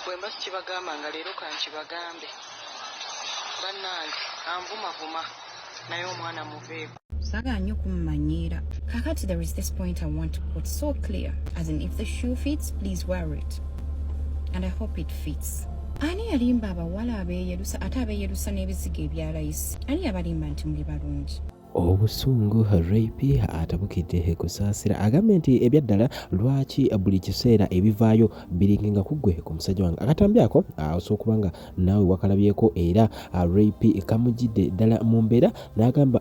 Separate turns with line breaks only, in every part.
Bwe mba sikibagamba nga leero kankibagambe. Bannange anvumavuma naye omwana muveeko.
Saagala nnyo kummanyiira. Kakati there is this point I want to put so clear. As in, if the shoe fits, please wear it. And I hope it fits. Ani yalimba abawala abeeyerusa ate abeeyerusa n'ebizigo ebya layisi? Ani yabalimba nti muli balungi?
Obusungu, Ray P atabukidde Kusaasira, agambye nti ebyaddala lwaki buli kiseera ebivaayo biringa ku ggwe ku musajja wange. Akatambi ako osobola okuba nga naawe wakalabyeko, era Ray P kamugidde ddala mu mbeera n'agamba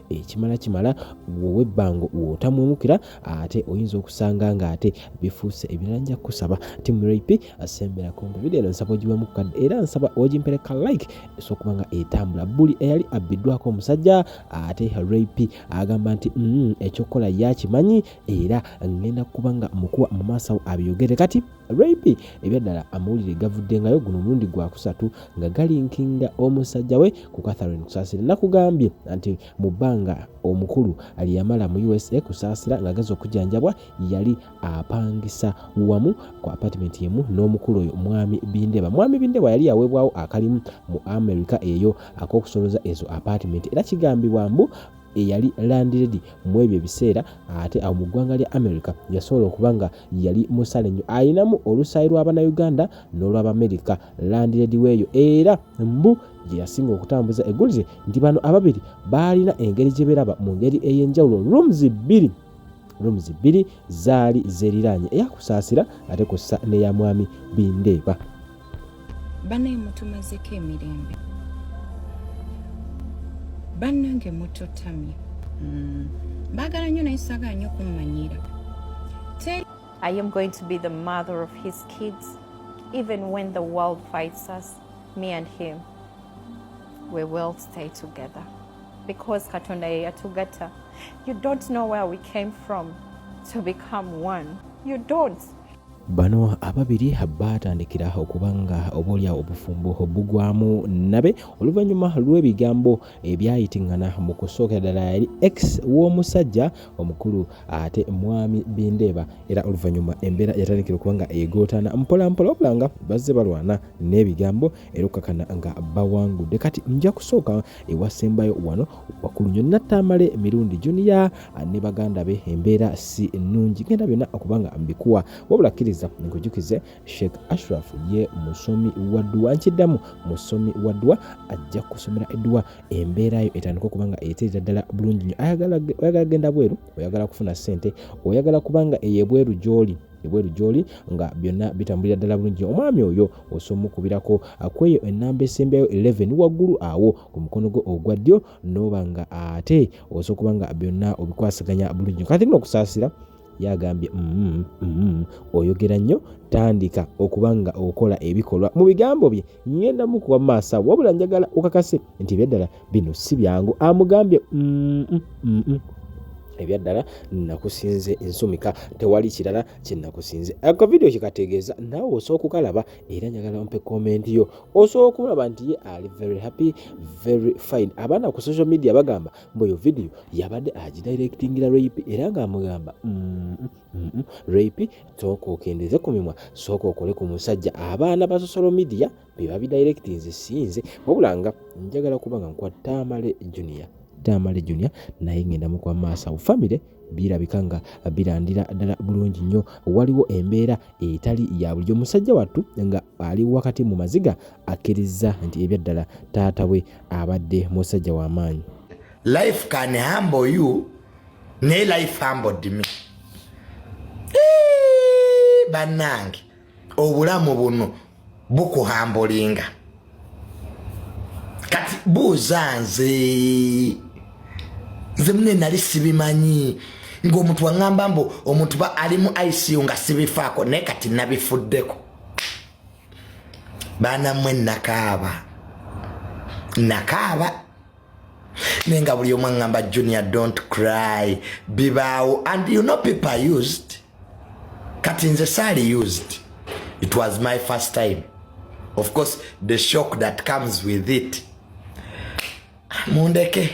ekimala kimala w'ebbango w'otamwemukira ate oyinza okusanga ng'ate bifuuse ebirala. Nja kukusaba, team Ray P, asembera kumpi vidiyo eno, nsaba ogiwemu kukadde era nsaba ogimpereka like esobola okuba nga etambula buli eyali abbiddwako omusajja. Ate Ray P agamba nti ekyokukola yakimanyi era ngenda kuba nga mukuwa mu maaso awo abiyogere. Kati Ray P ebyaddala amawulire gavuddengayo guno omulundi gwakusatu nga galinkinga omusajja we ku Catherine Kusaasira. Nakugambye nti mu bbanga omukulu lye yamala mu USA, Kusaasira ng'ageza okujjanjabwa, yali apangisa wamu ku apartment emu n'omukulu oyo Mwami Bindeba. Mwami Bindeba yali yaweebwawo akalimu mu America eyo ak'okusoloza ezo apartment, era kigambibwa mbu eyali landlady mu ebyo ebiseera ate awo mu ggwanga lya America yasobola okuba nga yali musale nnyo, ayinamu olusaayi lw'Abannayuganda n'olw'Abamerika, landlady weeyo, era mbu gye yasinga okutambuza eggulire nti bano ababiri baalina engeri gye beeraba mu ngeri ey'enjawulo. Rooms bbiri zaali zeeriraanye, eyakusaasira ate kussa n'eya Mwami Bindeeba.
Bannaye mutumazeko emirembe, bannange mutotamye. Mbaagala nnyo naye saagala nnyo kummanyiira.
I am going to be the mother of his kids. Even when the world fights us, me and him, we will stay together. Because Katonda ye yatugatta. You don't know where we came from to become one. You don't.
Bano ababiri baatandikira okuba nga oba oliawo obufumbo bugwamu nabe oluvannyuma lw'ebigambo ebyayitiŋŋana. Mu kusookera ddala yali ex w'omusajja omukulu ate Mwami Bindeeba, era oluvannyuma embeera yatandikira okuba nga egootana mpola mpola, wabula nga bazze balwana n'ebigambo era okukakana nga bawangudde. Kati nja kusooka ewasembayo wano wakulu nnyo, Nattamale Mirundi Junior ne baganda be, embeera si nnungi. Genda byonna okuba nga mbikuwa, wabula kkiriza nkujukize Sheikh Ashraf ye musomi wa dduwa. Nkiddamu, musomi wa dduwa, ajja kusomera edduwa embeerayo etandika okuba nga eteerera ddala bulungi nnyo. Oyagala genda bweru, oyagala kufuna ssente, oyagala kuba nga eyo ebweru gy'oli nga byonna bitambulira ddala bulungi, omwami oyo osobola omukubirako kweyo enamba esembyayo 11 waggulu awo ku mukono gwo ogwa ddyo, n'oba nga ate osobola okuba nga byonna obikwasaganya bulungi. Kati nno okusaasira yagambye, oyogera nnyo, tandika okuba nga okola ebikolwa." Mu bigambo bye ngenda mukuwa mu maaso awo, wabula njagala okakase nti ebyaddala bino si byangu. Amugambye, "Ebyaddala nakusinze nsumika, tewali kirala kyenakusinze." Akavidiyo kyekategeeza naawe osobola okukalaba, era njagala ompe comment yo. Osobola okulaba nti ye ali very happy, very fine. Abaana ku social media bagamba mbu eyo vidiyo yabadde agidirectingira Ray P, era ng'amugamba, Ray P, sooka okendeze ku mimwa, sooka okole ku musajja." Abaana ba social media be babidirectinze, sinze. Wabula nga njagala kuba nga nkuwa Tamale Junior, Tamale Junior naye ngenda mukuwa maaso awo. Famire birabika nga birandira ddala bulungi nnyo. Waliwo embeera etali ya bulijjo, musajja wattu nga ali wakati mu maziga, akkiriza nti ebyaddala taata we abadde musajja w'amaanyi.
Life can humble you, naye life humbled me. Bannange, obulamu buno bukuhambulinga. Kati buuza nze mune nali sibimanyi ng'omuntu waŋŋamba mbu omuntu ali mu ICU nga sibifaako, naye kati nabifuddeko. Baana mmwe, nakaaba, nakaaba, naye nga buli omu aŋŋamba, "Junior, don't cry, bibaawo." And you know people are used. Kati nze saali used. It was my first time. Of course, the shock that comes with it, mundeke.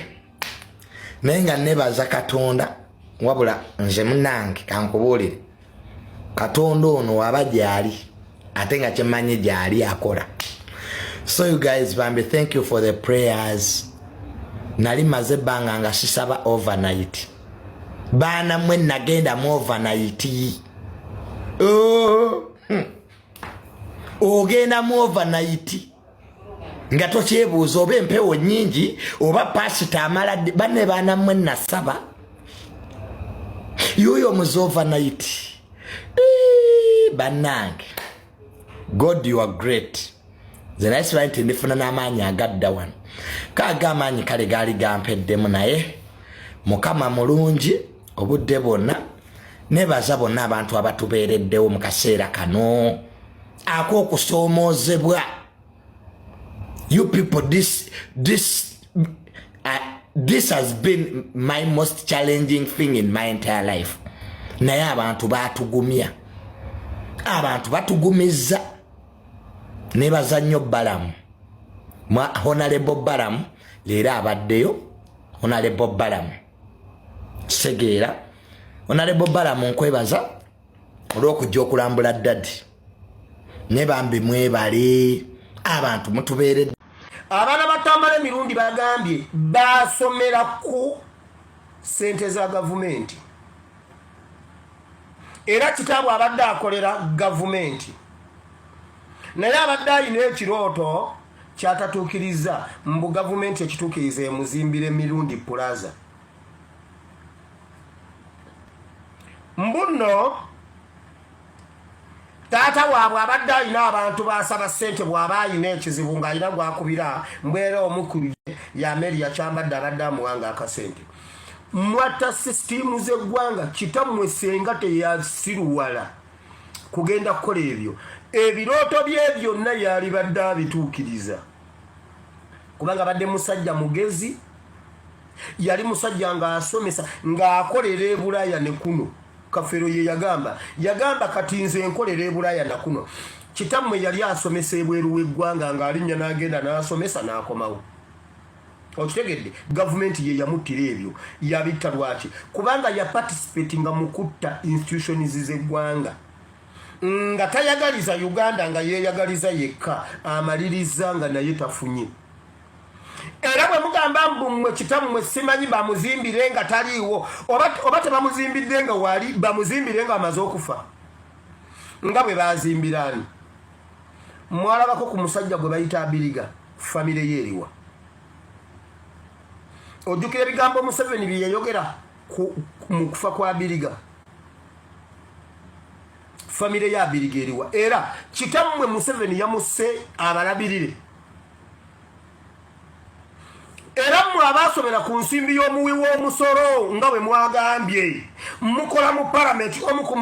Naye nga nebaza Katonda. Wabula nze munange kankubuulire, Katonda ono waba gyali. Ate nga kyemmanyi gyali akola. So you guys, bambi, thank you for the prayers. Nali maze ebbanga nga sisaba overnight. Baana mwe, nagenda mu overnight. Oh. Ogenda mu overnight nga tokyebuuza oba empewo nyingi oba pasita amala. Banne, baana mmwe, nasaba yoyo omuze overnight. Bannange, God, you are great. Nze naye simanyi nti ndifuna n'amaanyi agadda wano. Kaaga amaanyi kale gaali gampeddemu, naye Mukama mulungi obudde bwonna. Nebaza bonna abantu abatubeereddewo mu kaseera kano ak'okusoomoozebwa. You people, this has been my most challenging thing in my entire life, naye abantu batugumya, abantu batugumizza. Nebaza nnyo Balamu, Honorable Balamu. Leero abaddeyo Honorable Balamu. Kitegeera, Honorable Balamu, nkwebaza olw'okujja okulambula daddy. Ne bambi mwebale, abantu mutubeeredde.
Abaana batambala emirundi bagambye basomera ku sente za gavumenti, era kitaabwe abadde akolera gavumenti, naye abadde alina ekirooto kyatatuukiriza mbu gavumenti ekituukiriza emuzimbira Emirundi Plaza. Mbu nno taata waabwe abadde alina abantu basaba ssente, bw'aba alina ekizibu ng'alina gwakubira, mbwera omukulu yameri yakyambadde abadde amuwanga akasente. Mwatta sisitiimu z'eggwanga. Kitammwe senga teyasiruwala kugenda kukola ebyo, ebirooto bye byonna yalibadde abituukiriza, kubanga abadde musajja mugezi, yali musajja ng'asomesa, ng'akolera ebulaaya ne kuno. Kafero ye yagamba, yagamba kati nze nkolera ebulaaya nakuno. Kitammwe yali asomesa ebweru w'eggwanga, ng'alinnya n'agenda n'asomesa n'akomawo. Okitegedde? Gavumenti ye yamuttira ebyo. Yabitta lwaki? Kubanga yaparticipatinga mu kutta institutions z'eggwanga, nga tayagaliza Uganda, nga yeeyagaliza yekka, amaliriza nga naye tafunye. Era bwe mugamba mbu mmwe kitammwe simanyi bamuzimbire nga taliiwo, oba tebamuzimbidde nga wali, bamuzimbire nga amaze okufa, nga bwe bazimbirani. Mwalabako ku musajja gwe bayita Abiriga? Famire ye eriwa? Ojjukira ebigambo Museveni bye yayogera mu kufa kwa Abiriga? Famire ya Abiriga eriwa? Era kitammwe Museveni yamusse abalabirire. Era mmwe abaasomera ku nsimbi y'omuwi w'omusolo, nga bwe mwagambye mukola mu palamenti, omu ku